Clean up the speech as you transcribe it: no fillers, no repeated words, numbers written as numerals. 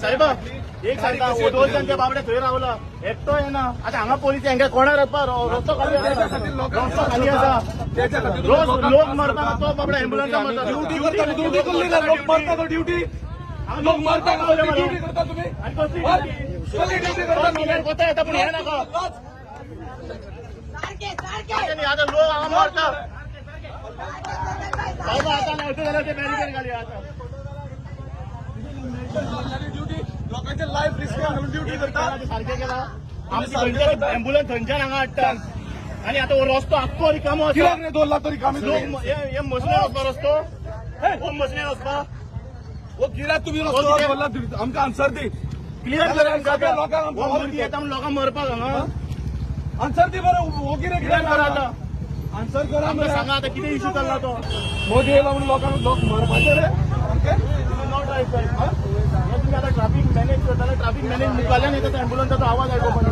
साहेबा एक सांगता दोन बाबडे थंय रावला एकटो येना. आतां हांगा पोलीस हांगा कोणार रस्तो खाली रस्तो खाली आसा. रोज लोक मरता तो बाबडा एम्बुलन्सा मरता. ड्युटी करता ड्युटी कसली ना लोक मरता तो ड्युटी लोक मरता ड्युटी करता तुम्ही कसली ड्युटी करता कोता येता पूण हे नाका. आतां लोक हांगा मरता साहेबा. आतां मेळटा जाल्यार ते बॅरिकेड घालया आतां. ड्युटी लोकांचे लायफ रिस्क घालून ड्युटी करता. सारकें केला. आमची एम्बुलन्स थंयच्यान हांगा हाडटा आनी आतां हो रस्तो आख्खो रिकामो आसा. कित्याक रे 2 लाख तरी रिकामी लोक हे मसण्यार वचपा रस्तो हो मसण्यार वचपा हो कित्याक तुमी रस्तो दवरला आमकां आन्सर दी. क्लियर करा. सगळ्या लोकांक हो मोदी येता म्हूण लोकांक मरपाक हांगा आन्सर दी बरें. हो कितें क्लियर करा आतां. आन्सर करा. आमकां सांगा आतां कितें इशू चल्ला तो. मोदी येयला म्हणून लोकांक लोक मरपाचे रे. Not right sir. हे तुमी आतां ट्राफीक मॅनेज करताले. ट्राफीक मॅनेज मुखाल्यान येता एम्बुलन्साचो आवाज आयकुपाक.